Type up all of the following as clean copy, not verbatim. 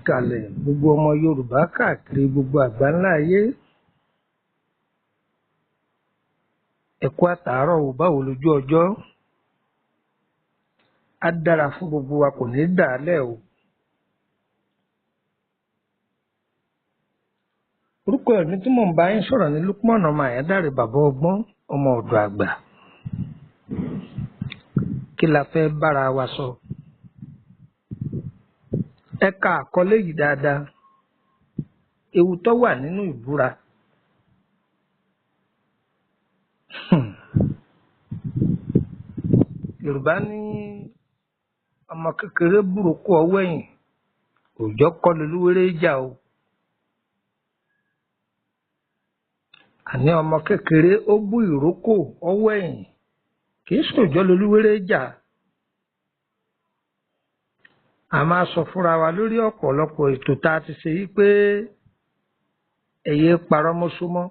Ìkàlẹ̀ gbogbo ọmọ Yorùbá káàkiri gbogbo àgbáńlá ayé. Ẹ kú àtàárọ̀ o, báwo lójú ọjọ́? Á dára fún gbogbo wa, kò ní dàálẹ̀ o. Orúkọ ẹ̀mí tí mò ń bá yín sọ̀rọ̀ ní Lukman ọmọ Àyándàrè, bàbá ọgbọ́n, ọmọ ọ̀dọ̀ àgbà. Kí la fẹ́ bára wa sọ? Ẹ ka àkọlé yìí dáadáa. Ewu tó wà nínú ìbúra. Yorùbá ní ọmọ kékeré burúkú ọwọ́ ẹ̀yìn, òòjọ́ kọ́ lolúwéré jà o. Àní ọmọ kékeré ó bú ìrókò ọwọ́ ẹ̀yìn, kì í sòjọ́ lolúwéré jà. A máa sọ fúnra wa lórí ọ̀pọ̀lọpọ̀ ètò tá a ti ṣe yí pé ẹ yé parọ́ mọ́só mọ́,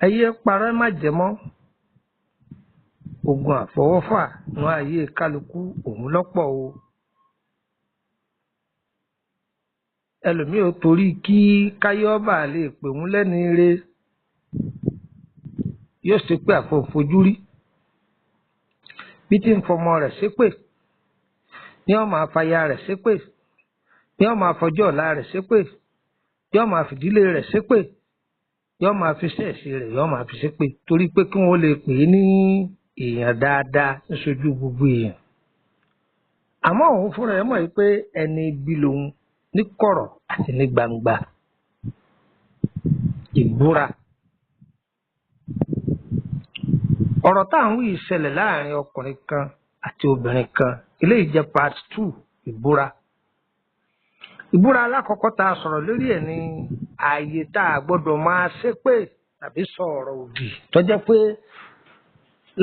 ẹ yé parọ́ má jẹ mọ́. Ogun àfọwọ́fà nú ayé kálukú òun lọ́pọ̀ o. Ẹlòmíì ò torí kí káyọ́bà lè pè òun lẹ́ni ire, yóò ṣe pé àfọ̀nfojúrí bí tí ń fọmọ rẹ̀ ṣépè, ní ó máa fàya rẹ̀ ṣépè, ní ó máa fọjọ́ ọ̀la rẹ̀ ṣépè, yóò máa fìdílé rẹ̀ ṣépè, yóò máa fi ṣẹ́ẹ̀ṣì rẹ̀, yóò máa fi ṣépè, torí pé kí wọ́n lè pè é ní èèyàn dáadáa níṣojú gbogbo èèyàn. Àmọ́ òun fúnra ẹ̀ mọ̀ pé ẹni ibi lòun ní kọ̀rọ̀ àti ní gbangba. Ìbúra. Ọ̀rọ̀ tá à ń wí ṣẹlẹ̀ láàrin ọkùnrin kan àti obìnrin kan. Eléyìí jẹ́ part 2 ìbúra. Ìbúra alákọ̀ọ́kọ́ tá a sọ̀rọ̀ lórí ẹ̀ ní ààyè tá a gbọ́dọ̀ máa ṣépè tàbí sọ ọ̀rọ̀ òdì tó jẹ́ pé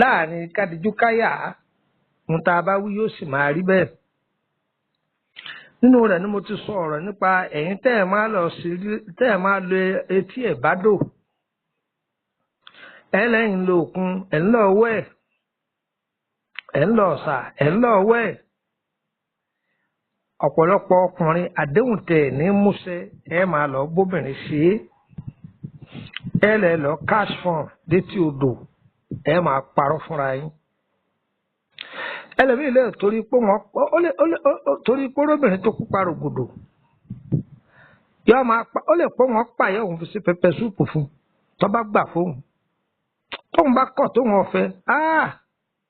láàrin kádìjú káyà ń tá a bá wí yóò sì máa rí bẹ́ẹ̀. Nínú rẹ̀ ni mo ti sọ ọ̀rọ̀ nípa ẹ̀yin tẹ́ ẹ̀ máa lọ sí, tẹ́ ẹ̀ máa lo etí ẹ̀ bá dò. Ẹ lẹ́yìn lo òkun, ẹ̀ ń lọ ọwọ́ ẹ̀, ẹ̀ ń lọ ọ̀sà, ẹ̀ ń lọ ọwọ́ ẹ̀. Ọ̀pọ̀lọpọ̀ ọkùnrin àdéhùn tẹ̀ ní múṣẹ, ẹ máa lọ bóbìnrin ṣe é. Ẹ lẹ̀ lọ cash fund létí odò, ẹ máa parọ́ fúnra yín. Ẹlòmíì lè torí pé wọn ó lè torí pé olóbìnrin tó kú parògòdò, yóò máa pa, ó lè pé wọn pààyà òun fi sí pẹpẹ súùpù fún tó bá gbà fóun. Tóun bá kọ̀ tóun ọ̀fẹ́,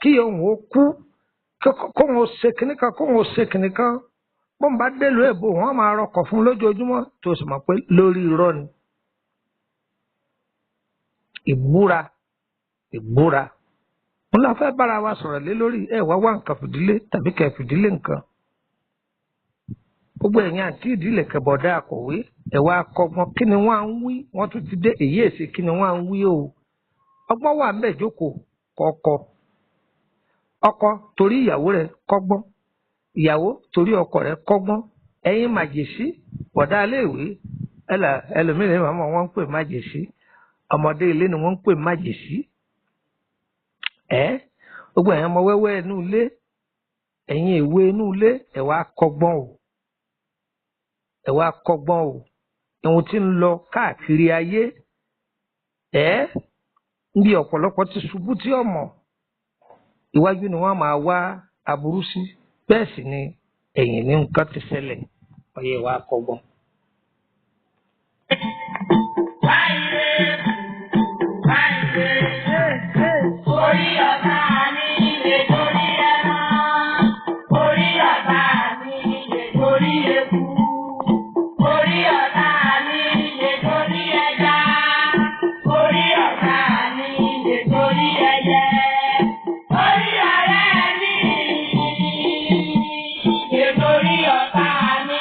kí òun ó kú, kóun ó ṣe kinní kan, kóun ó ṣe kinní kan. Bóun bá délùú èbó, wọn máa rọkọ̀ fún lójoojúmọ́, tó sì mọ̀ pé lórí irọ́ ni. Ìbúra, ìbúra. Mo la fẹ́ bára wa sọ̀rọ̀ lé lórí ẹ̀ wá wá nǹkan fìdílé tàbí kẹ̀ fìdílé nǹkan. Gbogbo ẹ̀yin àti ìdílé kẹbọ̀dá akọ̀wé ẹ̀ wá kọ́gbọ́n kí ni wọ́n á ń wí, wọ́n tún ti dé èyí èsì kí ni wọ́n á ń wí o. Ọgbọ́n wà ń bẹ̀ jókòó kọ̀ọ̀kọ̀. Ọkọ torí ìyàwó rẹ̀ kọ́gbọ́n, ìyàwó torí ọkọ rẹ̀ kọ́gbọ́n. Ẹ̀yin màjèṣí, bọ̀dá iléèwé, ẹlòmíràn màmá wọn ń pè májèṣí, ọmọdé ilé ni wọ́n ń pè májèṣí. Gbogbo ẹ̀yin ọmọ wẹ́wẹ́ inú ilé, ẹ̀yin èwe inú ilé, ẹ wá kọ́gbọ́n o. Ẹ wá kọ́gbọ́n o. Ohun tí ń lọ káàkiri ayé, níbi ọ̀pọ̀lọpọ̀ ti ṣubú tí ọmọ, iwájú ni wọ́n máa wá aburú sí. Bẹ́ẹ̀ sì ni ẹ̀yìn ní nǹkan ti ṣẹlẹ̀. Ọyẹ wá kọ́gbọ́n. Orí ọ̀tá mi lè torí ẹran, orí ọ̀tá mi lè torí eku, orí ọ̀tá mi lè torí ẹja, orí ọ̀tá mi lè torí ẹyẹ, orí ọ̀rẹ́ mi lè torí ọ̀tá mi.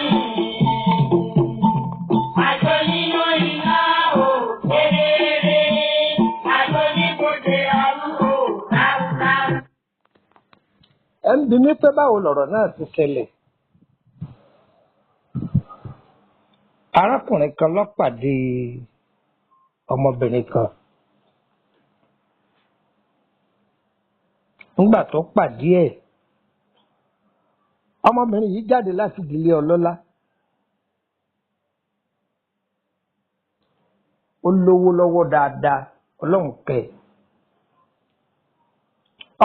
Àjọ nínú iná ò kéré, àjọ ní kò dé ọdún ò ráúráú. Ẹ ń bi mí pé báwo lọ̀rọ̀ náà ti ṣẹlẹ̀. Arákùnrin kan ló pàdé ọmọbìnrin kan. Nígbà tó pàdé ẹ̀, ọmọbìnrin yìí jáde láti ìdílé ọlọ́lá. Ó lówó lọ́wọ́ dáadáa, Ọlọ́run kẹ́ ẹ̀.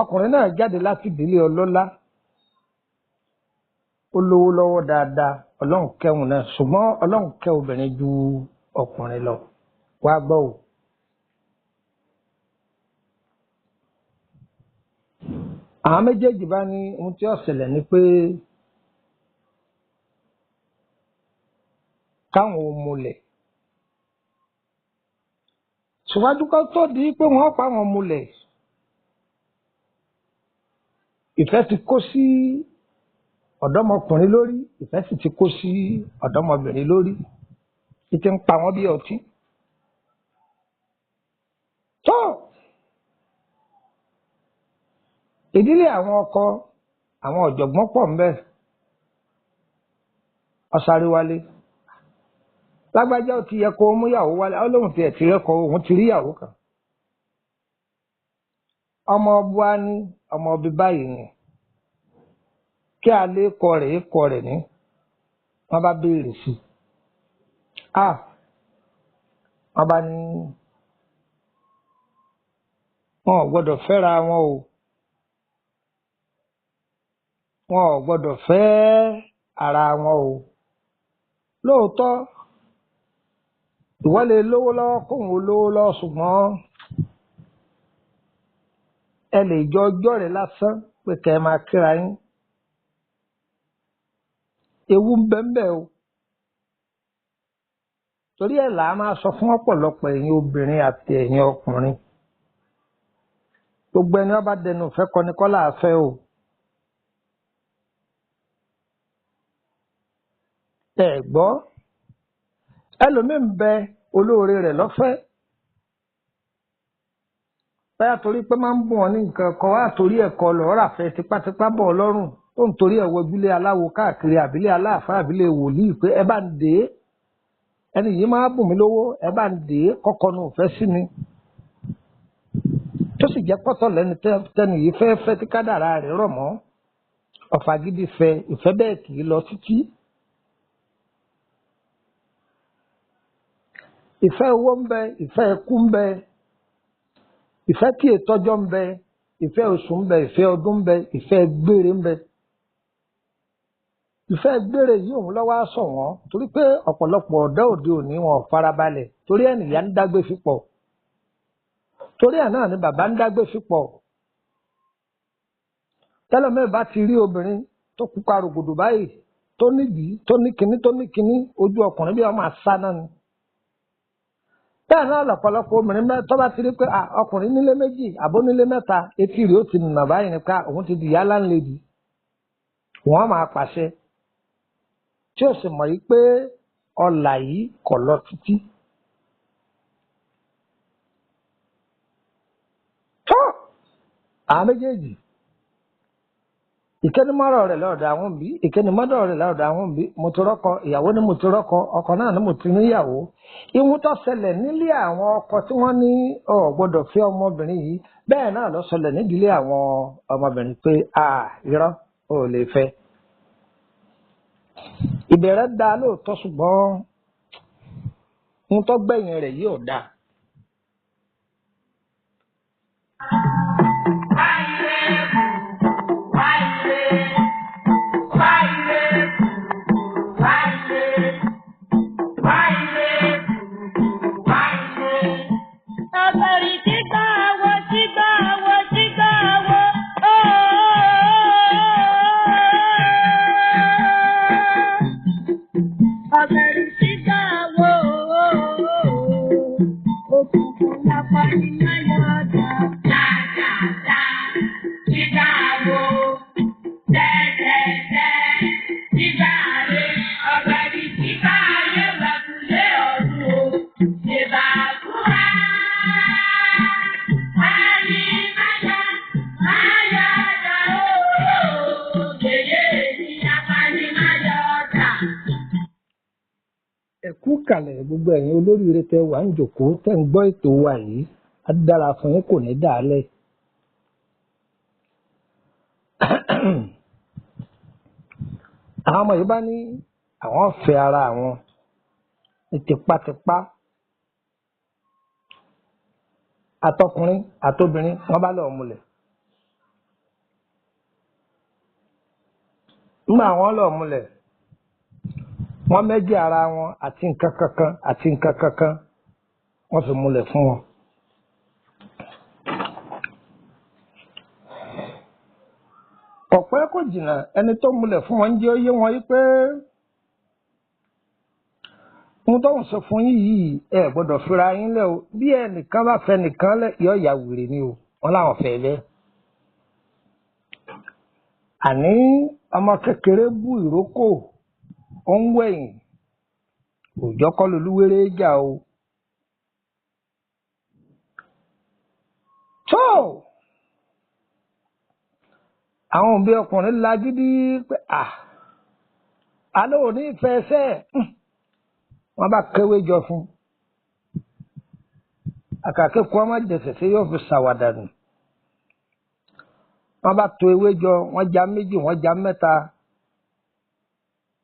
Ọkùnrin náà jáde láti ìdílé ọlọ́lá, ó lówó lọ́wọ́ dáadáa, Ọlọ́run kẹ́hùn náà, ṣùgbọ́n Ọlọ́run kẹ́ obìnrin ju ọkùnrin lọ. Wá gbọ́ o. Àwọn méjèèjì bá ní ohun tí ó ṣẹlẹ̀ ni pé káwọn ò múlẹ̀. Ṣùgbọ́n kó tó di pé wọ́n pa àwọn múlẹ̀, ìfẹ́ ti kó sí ọ̀dọ́mọkùnrin lórí, ìfẹ́ sì ti kó sí ọ̀dọ́mọbìnrin lórí, títí ń pa wọ́n bí ọtí. Tó ìdílé àwọn ọkọ àwọn ọ̀jọ̀gbọ́n pọ̀ ń bẹ. Ọ̀sáré wálé, lágbájá ó ti yẹ kó mú ìyàwó wálé, ó lóun tiẹ̀ ti rẹ́kọ̀ọ́, òun ti rí ìyàwó kan. Ọmọ ọbúa ní ọmọ ọbí báyìí ni kí a lè kọ rẹ̀ kọ rẹ̀ ní wọ́n bá béèrè sí i. Wọ́n bá ní wọn ò gbọ́dọ̀ fẹ́ra wọn o, wọn ò gbọ́dọ̀ fẹ́ ara wọn o. Lóòótọ́ ìwọ lè lówó lọ́wọ́ kóun ó lówó lọ́wọ́, ṣùgbọ́n ẹ lè jọ ọjọ́ rẹ̀ lásán pé kẹ́ ẹ máa kíra yín. Ewu ń bẹ ń bẹ o. Torí ẹ̀ là á máa sọ fún ọ̀pọ̀lọpọ̀ ẹ̀yin obìnrin àti ẹ̀yin ọkùnrin. Gbogbo ẹni wọ́n bá dẹnu ìfẹ́ kọ ni kọ́ là á fẹ́ o. Ẹ gbọ́, ẹlòmíì ń bẹ olóore rẹ̀ lọ́fẹ́. Báyà torí pé máa ń bùn ọ́ ní nǹkan kan wá torí ẹ̀kọ́ lọ́ọ́ rà fẹ́ tipátipá bọ̀ ọ́ lọ́rùn tó ń torí ẹ̀ wọjúlé aláwo káàkiri àbílẹ̀ aláàfáà àbílẹ̀ wòlíì pé ẹ bá ń dè é, ẹni yìí máa bùn mí lówó, ẹ bá ń dè é kọ́kọ́ nu òfẹ́ sí mi. Tó sì jẹ́ pọ́tọ̀ lẹ́ni tẹ́ni yìí fẹ́ fẹ́ tí kádàrá rẹ̀ rọ̀ mọ́. Ọ̀fà gidi fẹ́ ìfẹ́ bẹ́ẹ̀ kì í lọ títí. Ìfẹ́ owó ń bẹ, ìfẹ́ ikú ń bẹ, ìfẹ́ tí ètọ́jọ́ ń bẹ, ìfẹ́ oṣù ń bẹ, ìfẹ́ ọdún ń bẹ, ìfẹ́ gbére ń bẹ. Ìfẹ́ gbére yìí òun lọ́wọ́ á sọ wọ́n torí pé ọ̀pọ̀lọpọ̀ ọ̀dọ́ òde òní wọn ò farabalẹ̀, torí ẹ̀ nìyá ń dágbé fipọ̀, torí ẹ̀ náà ni bàbá ń dágbé fipọ̀. Tẹ́lọ̀mí bá ti rí obìnrin tó pupa rògbòdò báyìí tó nídìí tó ní kinní tó ní kinní, ojú ọkùnrin bí wọ́n máa sá náà ni. Bẹ́ẹ̀ náà lọ̀pọ̀lọpọ̀ obìnrin tó bá ti rí pé ọkùnrin nílé méjì àbó nílé mẹ́ta, etí rẹ̀ ó ti nà báyìí nípa òun ti di yálà ńlẹ́dì. Wọ́n máa pàṣẹ tí ó sì mọ̀ yìí pé ọlà yìí kò lọ títí. Tó àwọn méjèèjì ìkẹ́nimọ́rọ̀ rẹ̀ lọ́dọ̀ àwọn òbí, ìkẹ́nimọ́dọ̀ rẹ̀ lọ́dọ̀ àwọn òbí, mo ti rọ́kọ ìyàwó ni mo ti rọ́kọ, ọkọ náà ni mo ti níyàwó. Ihun tó ṣẹlẹ̀ nílé àwọn ọkọ tí wọ́n ní ò gbọ́dọ̀ fẹ́ ọmọbìnrin yìí, bẹ́ẹ̀ náà ló ṣẹlẹ̀ nídìílé àwọn ọmọbìnrin pé a irọ́ ò lè fẹ́. Ìbẹ̀rẹ̀ da lóòótọ́, ṣùgbọ́n ohun tó gbẹ̀yìn rẹ̀ yìí ò dáa. Ọ̀bẹ̀rì tí gbà wọ, tí gbà wọ, tí gbà wọ, ooo. Ọ̀bẹ̀rì tí gbà wọ, ooo. Òkùnkùn lápá ní Máyọ̀dá. Dàdàdà, tí gbà wọ, dẹ́dẹ́dẹ́, tí gbà rè. Ọ̀bẹ̀rì tí gbà yé wẹ̀kúlé ọ̀run o. Ìbàkúrà. Ẹ kú kàlẹ̀ gbogbo ẹ̀yin olóríire tẹ wà ń jòkó tẹ́ ń gbọ́ ètò wa yìí, á dára fún yín kò ní dàálẹ̀. Àwọn ọmọ yìí bá ní àwọn fẹ́ ara àwọn ní tipátipá. Àtọkùnrin àtobìnrin wọ́n bá lọ́ọ́ múlẹ̀. Nígbà wọ́n lọ́ọ́ múlẹ̀, wọ́n méjì ara wọn àti nǹkan kankan àti nǹkan kankan wọ́n fi múlẹ̀ fún wọn. Kọ̀pẹ́ kò jìnnà, ẹni tó múlẹ̀ fún wọn ń jẹ́ ó yé wọn yí pé ohun tó ń sọ fún yín yìí, ẹ gbọ́dọ̀ fira yín lẹ̀ o. Bí ẹnìkan bá fẹ́ nìkan lẹ̀, yọ ìyá wèrè ni o. Wọ́n láwọn fẹ́ lẹ̀. Àní ọmọ kékeré bú ìrókò, ó ń wẹ̀yìn, òòjọ́ kọ́ lolúwéré jà o. Tó àwọn òbí ọkùnrin lagídí pé à alẹ́ òní ìfẹ́ ẹsẹ̀, wọ́n bá kéwé jọ fún un. Àkàkẹ́ kó ọmọ jẹsẹ̀ sí yóò fi ṣàwàdà nù. Wọ́n bá to ewé jọ, wọ́n já méjì, wọ́n já mẹ́ta,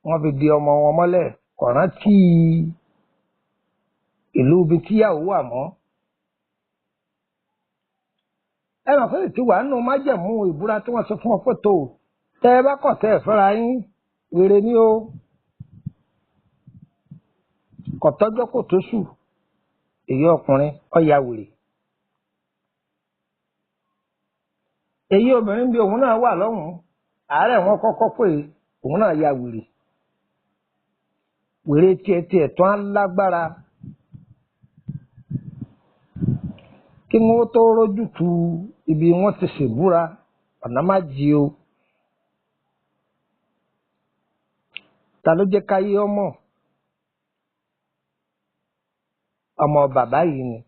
wọ́n fi di ọmọ wọn mọ́lẹ̀. Kò rántí ìlú ibi tíyàwó wà mọ́. Ẹ mọ̀ pé ti wà nínú májẹ̀mú ìbúra tí wọ́n ṣe fún ọ pé tó tẹ́ ẹ bá kọ̀ tẹ́ ẹ fẹ́ra yín, wèrè ni o. Kò tọ́jọ́ kò tó sù, èyí ọkùnrin ó ya wèrè. Èyí obìnrin bí òun náà wà lọ́hùn-ún, àárẹ̀ wọn kọ́kọ́ pé òun náà ya wèrè. Wèrè tiẹ̀ tiẹ̀ tó á lágbára kí wọ́n tó rójú tu ibi wọ́n ti ṣèbúra, ọ̀nà má jí o. Ta ló jẹ́ káyé ọmọ? Ọmọ bàbá yìí ni.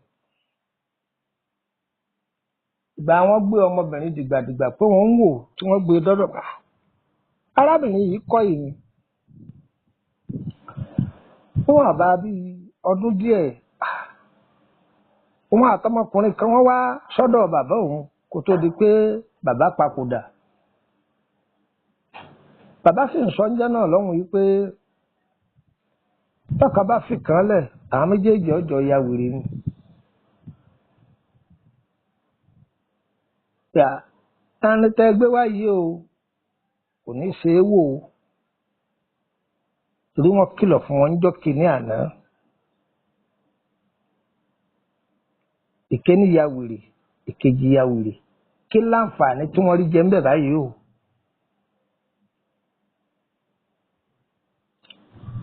Ìgbà wọn gbé ọmọbìnrin dìgbàdìgbà pé wọ́n ń wò tí wọ́n gbé dọ́dọ̀ pa. Arábìnrin yìí kọ́ yìí ni. Fún àbá bíi ọdún díẹ̀, òun àtọmọkùnrin kan wọ́n wá sọ́dọ̀ bàbá òun kó tó di pé bàbá papòdà. Bàbá sì ń sọ ńjẹ́ náà lọ́hùn yìí pé tọ́ka bá fi kàn án lẹ̀, àwọn méjèèjì ọjọ́ ya wèrè ni. Yà ẹni tẹ́ gbé wá yìí o, kò ní ṣe é wò ó. Torí wọ́n kìlọ̀ fún wọn níjọ́ kìíní àná. Ìkíní ya wèrè, ìkejì ya wèrè. Kí láǹfààní tí wọ́n rí jẹ ń bẹ̀ báyìí o?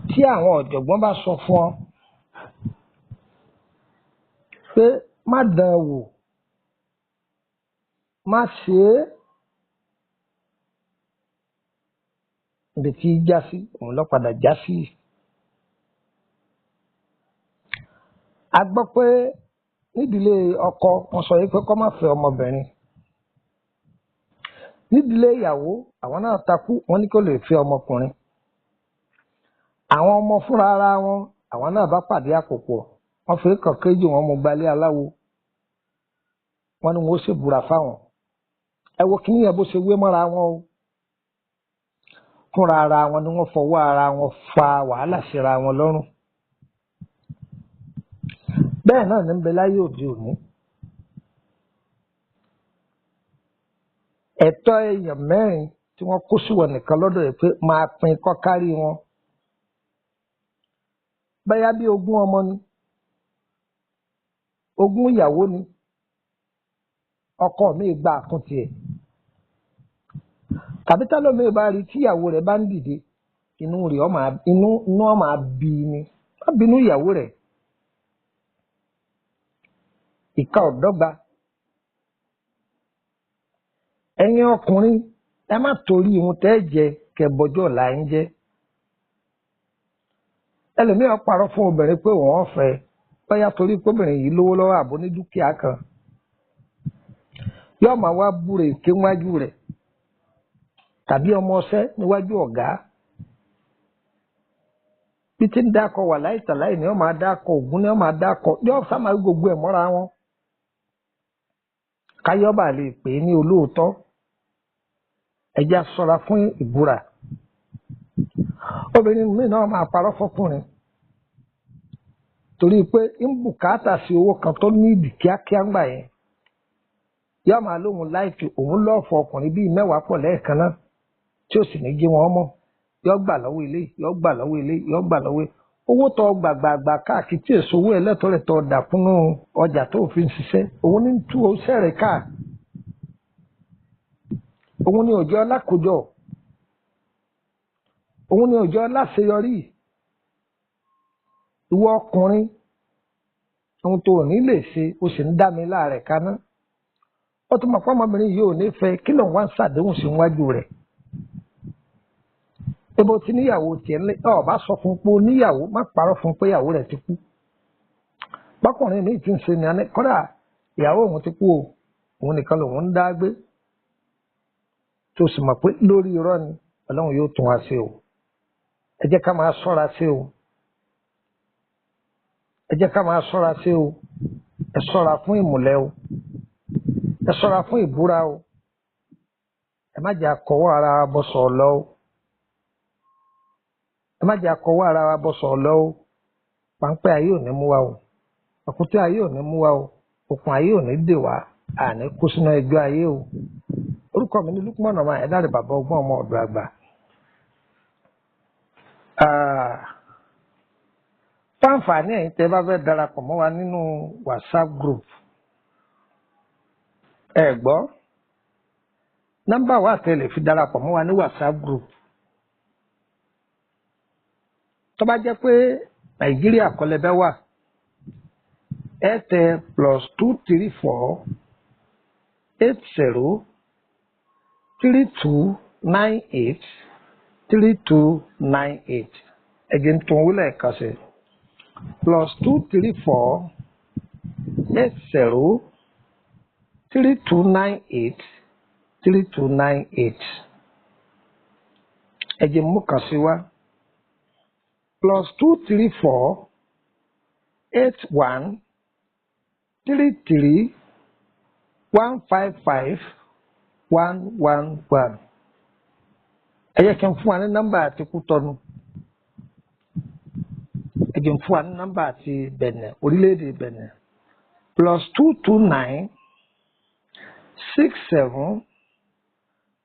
Tí àwọn ọ̀jọ̀gbọ́n bá sọ fún ọ pé má dán an wò, má ṣe é, ibi tí í já sí, òun ló padà já sí. A gbọ́ pé nídìílé ọkọ wọ́n sọ yìí pé kó má fẹ́ ọmọbìnrin. Nídìílé ìyàwó àwọn náà takú, wọ́n ní kó lè fẹ́ ọmọkùnrin. Àwọn ọmọ fúnra ara wọn, àwọn náà bá pàdé àpòpọ̀, wọ́n fi kàn kéjì wọn mú gbalé aláwo. Wọ́n ní wọn ó ṣèbúra fáwọn. Ẹ wo kíní yẹn bó ṣe wé mọ́ra wọn o. Fúnra ara wọn ni wọ́n fọwọ́ ara wọn fa wàhálà síra wọn lọ́rùn. Bẹ́ẹ̀ náà ní ń bẹ láyé òde òní. Ẹ̀tọ́ èèyàn mẹ́rin tí wọ́n kó sí wọn nìkan lọ́dọ̀ yìí pé máa pín kọ́ kárí wọn. Báyá bí ogún ọmọ ni, ogún ìyàwó ni, ọkọ mi gba àkúntì ẹ̀. Tàbí tẹ́lómi bá rí tíyàwó rẹ̀ bá ń dìde, inú rẹ̀ ó máa inú inú ó máa bí ni. Má bínú ìyàwó rẹ̀. Ìka ò dọ́gba. Ẹ̀yin ọkùnrin, ẹ má torí ohun tẹ́ ẹ jẹ kẹ́ bọjọ́ ọ̀la yín jẹ́. Ẹlòmíràn parọ́ fún obìnrin pé òun ò fẹ́, bóyá torí pé obìnrin yìí lówó lọ́wọ́ àbó ní dúkìá kan. Yóò máa wá búre èké níwájú rẹ̀ tàbí ọmọ ọṣẹ́ níwájú ọ̀gá. Bí tí ń dákọ̀ wà láìtàláì ni ó máa dákọ̀ Ògún ni ó máa dákọ̀, yóò sá máa gbogbo ẹ̀ mọ́ra wọn. Káyọ́bà lè pè é ní olóòótọ́. Ẹ jẹ́ á ṣọ́ra fún ìbúra. Obìnrin míì náà máa parọ́ fọ́kùnrin. Torí pé ń bùkátà sí owó kan tó ní ìdí kíákíá ńgbà yẹn. Yóò máa lóhun láìpẹ́ òun lọ́ọ̀fọ̀ ọkùnrin bíi 10 pọ̀ lẹ́ẹ̀kan náà tí ó sì ní jí wọn mọ́. Yóò gbà lọ́wọ́ ilé, yóò gbà lọ́wọ́ ilé, yóò gbà lọ́wọ́ ilé. Owó tó gbàgbàgbà káàkiri tí èso owó ẹlẹ́tọ̀ọ́ rẹ̀ tó dà kúnnú ọjà tó fi ń ṣiṣẹ́, òun ní tú iṣẹ́ rẹ̀ káà. Òun ni òjò alákòjọ. Òun ni òjò aláṣeyọrí. Ìwọ ọkùnrin, ohun tó ní lè ṣe, o sì ń dá mi láàrẹ̀ kaná. Ó tún mọ̀ pé ọmọbìnrin yìí ò ní fẹ́ kí lòun wá ń ṣàdéhùn sí iwájú rẹ̀. Ebo ti níyàwó tiẹ̀ ńlẹ̀, ọ̀ bá sọ fún pé ó níyàwó, má parọ́ fún pé ìyàwó rẹ̀ ti kú. Bákùnrin mi ti ń ṣe ní alẹ́, kódà ìyàwó òun ti kú o, òun nìkan lòun ń dá gbé. Tó sì mọ̀ pé lórí irọ́ ni Ọlọ́run yóò tún wá ṣe o. Ẹ jẹ́ ká máa ṣọ́ra ṣe o. Ẹ jẹ́ ká máa ṣọ́ra ṣe o. Ẹ ṣọ́ra fún ìmùlẹ̀ o. Ẹ ṣọ́ra fún ìbúra o. Ẹ má jẹ́ akọwọ́ ara wa bọ́ sọ̀ lọ o. Ẹ má jẹ́ akọwọ́ ara wa bọ́ sọ̀ lọ o. Páńpẹ́ ayé ò ní mú wa o. Òkúté ayé ò ní mú wa o. Òkun ayé ò ní dè wá. Àní kó sínú ẹjọ́ ayé o. Orúkọ mi ni Lukman ọmọ Ẹ̀dáre, bàbá ọgbọ́n ọmọ ọ̀dọ̀ àgbà. Fáǹfààní ẹ̀yin tẹ́ bá fẹ́ darapọ̀ mọ́ wa nínú WhatsApp group. Ẹ gbọ́, nọ́mbà wa tẹ́ lè fi darapọ̀ mọ́ wa ní WhatsApp group. Tó bá jẹ́ pé Nàìjíríà kọ́ lẹ bẹ́ wà, ẹ tẹ +234 80 32 98 32 98. Ẹ jẹ́ n tún wí lẹ́ẹ̀kan sí. +234 80 32 98 32 98. Ẹ jẹ́ mú kan sí wa. +234 81 33 155 111. Ẹ jẹ́ kí n fún wa ní nọ́mbà àti Kútọ́nù. Ẹ jẹ́ n fún wa ní nọ́mbà àti Bẹ̀nẹ̀, orílẹ̀-èdè Bẹ̀nẹ̀. +229 67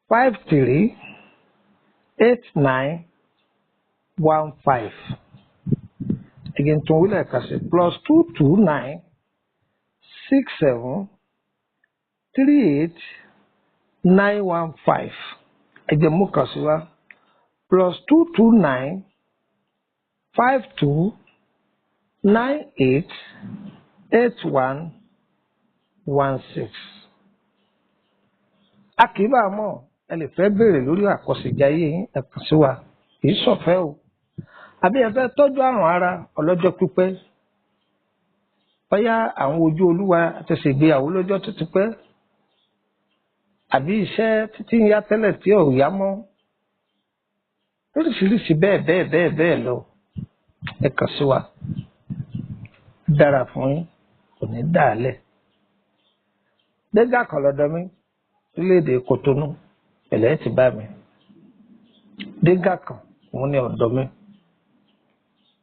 53 89 15. Ẹ jẹ́ n tún wí lẹ́ẹ̀kan sí. +229 67 38 915. Ẹ jẹ́ mú kan sí wa. +229 52 98 81 16. A kì í bá a mọ̀, ẹ lè fẹ́ béèrè lórí àkọsẹ̀jayé yín, ẹ kàn sí wa, kì í ṣọ̀fẹ́ o. Àbí ẹ fẹ́ tọ́jú àrùn ara ọlọ́jọ́ pípẹ́. Bóyá àwọn ojú Olúwa ti ṣègbéyàwó lọ́jọ́ tó ti pẹ́. Àbí iṣẹ́ títí ń yá tẹ́lẹ̀ tí ò yá mọ́. Lóríṣiríṣi bẹ́ẹ̀ bẹ́ẹ̀ bẹ́ẹ̀ bẹ́ẹ̀ lọ. Ẹ kàn sí wa. Dára fún yín, kò ní dàálẹ̀. Gbéga kan lọ́dọ̀ mi, orílẹ̀-èdè Kòtónú, pẹ̀lẹ́ ti bá mi. Déga kan, òun ni ọ̀dọ̀ mi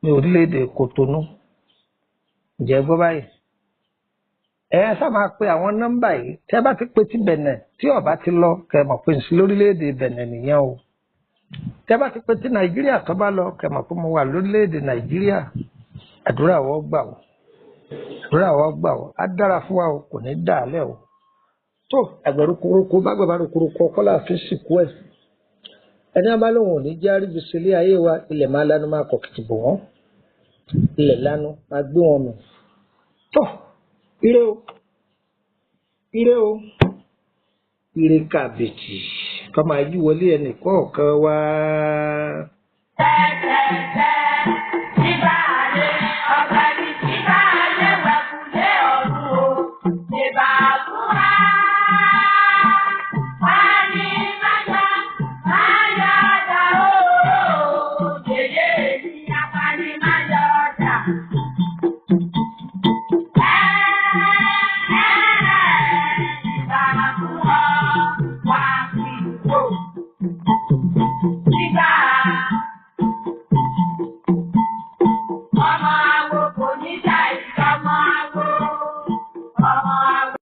ní orílẹ̀-èdè Kòtónú. Ǹjẹ́ gbọ́ báyìí? Ẹ sá máa pe àwọn nọ́mbà yìí. Tẹ́ bá ti pe ti Bẹ̀nẹ̀ tí ó bá ti lọ, kẹ́ mọ̀ pé n sí lórílẹ̀-èdè Bẹ̀nẹ̀ nìyẹn o. Tẹ́ bá ti pe ti Nàìjíríà tó bá lọ, kẹ́ mọ̀ pé mo wà lórílẹ̀-èdè Nàìjíríà. Àdúrà wọ́n gbà o. Àdúrà wọ́n gbà o. Á dára fún wa o, kò ní dàálẹ̀ o. Tó àgbẹ̀rúkurúkú bá gbàgbà rúkurúkú ọkọ́ là fi sìnkú ẹ̀. Ẹni abá lóhùn ò ní jẹ́ àríbi sílé ayé wa, ilẹ̀ máa lanu máa kọ̀ kìtì bò wọ́n. Ilẹ̀ lanu máa gbé wọn mì. Tó ire o, ire o, ire kàbìtì kọ́ máa yí wọlé ẹnì kọ̀ọ̀kan wá. Tẹ́tẹ́tẹ́ ìbàlẹ̀ ọ̀gbẹ́ni ìbàlẹ̀ wẹ̀kúlé ọ̀run o, ìbàkúrà.